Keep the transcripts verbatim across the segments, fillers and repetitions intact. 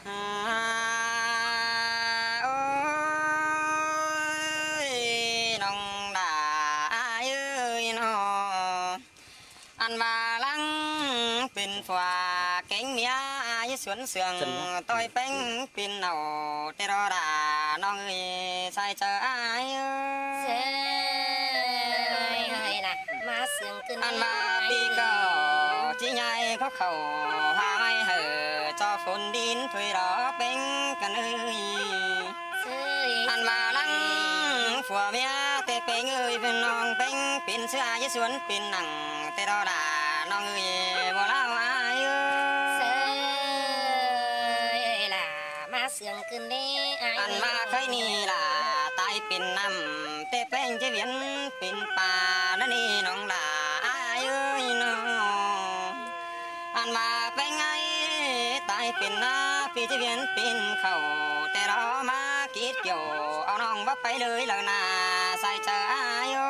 À, ôi, ꞌnọng đa ai ơi nó. Ăn ꞌva lăng pên phua kéng ꞌmía ai suôn sương, ꞌtoi ꞌpéng pên nảu té ꞌló đa ꞌnọng ơi, sai chaư ai ơi. Ăn ꞌva ꞌpi ꞌcọ ꞌchí ꞌnhại khók khảu, ha ꞌmạy hảư ꞌchọ phôn đin thuê ꞌló ꞌpéng căn ơi. Ăn ꞌva lăng phua ꞌmía té ꞌpéng ơi, pên ꞌnọng ꞌpéng pên ꞌsứa ai suôn pên nẳng té ꞌló đa ꞌnọng ơi, báu ꞌlạ ai ơi. Ăn ꞌva khay ꞌnị lả tai pên ꞌnặm, té ꞌpéng ꞌchí viến pên pá ꞌnặn ꞌnị ꞌnọng đa ai ơi nó. Ăn ꞌva ꞌpéng ai tai pên ꞌná, ꞌpi ꞌchí viến pên khảu, té ꞌló ꞌmá kít kiẻo, au ꞌnọng báu pay ꞌlới lỏ ꞌna, sai chaư ai ơi.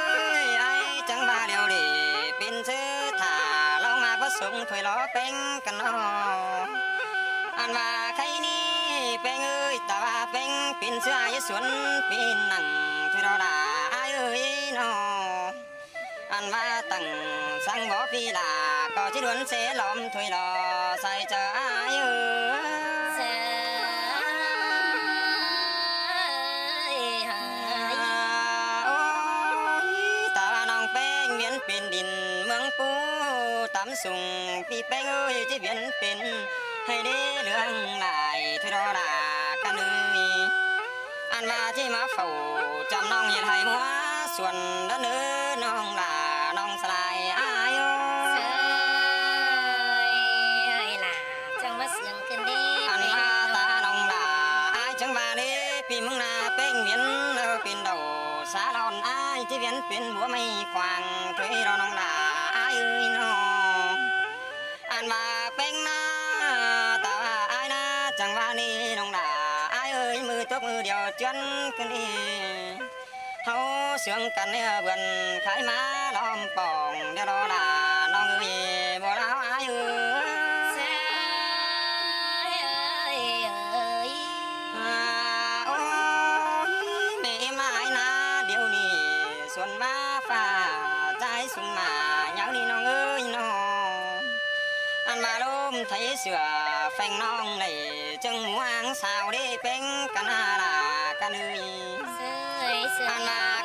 Ôi, ai chắng ꞌva điêu đi, pên ꞌsứ thả ꞌlóng ꞌmá báu sung thuê ꞌló ꞌpéng căn ꞌnọ. Ăn ꞌva khay ꞌnị ꞌpéng ơi, ta ꞌva ꞌpéng pên ꞌsứa ai suôn pên nẳng thuê ꞌló đa ai ơi nó. Ăn ꞌva tẳng săng báu ꞌpi lả, ꞌcọ ꞌchí đuôn ꞌsé lom thuê ꞌló, sai chaư ai ơi. Ôi, ta ꞌva ꞌnọng ꞌpéng viến pên đin ꞌmướng ꞌpú tắm sung, ꞌpi ꞌpéng ơi ꞌchí viến pên ꞌhạy đé ꞌlướng lai thuê ꞌló đa căn ơi. Ăn ꞌva ꞌchí ꞌmá phảu chăm ꞌnọng ꞌnhệt ꞌhạy ꞌmúa suôn đá ꞌnớ ꞌnọng đa ꞌnọng sa lai ai ơi. Ăn ꞌva ta ꞌnọng đa ai chắng ꞌva đé ꞌpi ꞌmướng ꞌna ꞌpéng viến ꞌnớ pên đảu sa lon ai ꞌchí viến pên búa ꞌmạy khoang thuê ꞌló ꞌnọng đa ai ơi nó. Ăn ꞌva ꞌpéng ꞌna ta ꞌva ai ꞌna chắng ꞌva ꞌnị ꞌnọng đa ai ơi, ꞌmự tốc ꞌmự điêu ꞌchuôn căn ꞌnị. Hảư sương căn ꞌnị bươn khai ꞌmá lom pong điêu ꞌló đa ꞌnọng ơi, báu ꞌlạ ai ơi. À, ôi, ꞌmẹ ꞌmá ai ꞌna điêu ꞌnị, suôn ꞌmá ꞌphạ ꞌchái sung ꞌmá nháư ꞌnị ꞌnọng ơi nó. Ăn ꞌva ꞌlốm tháy sửa pheng ꞌnọng đảy chắng ꞌmú áng sao đé ꞌpéng căn ꞌna đa căn ơi. Ăn ꞌva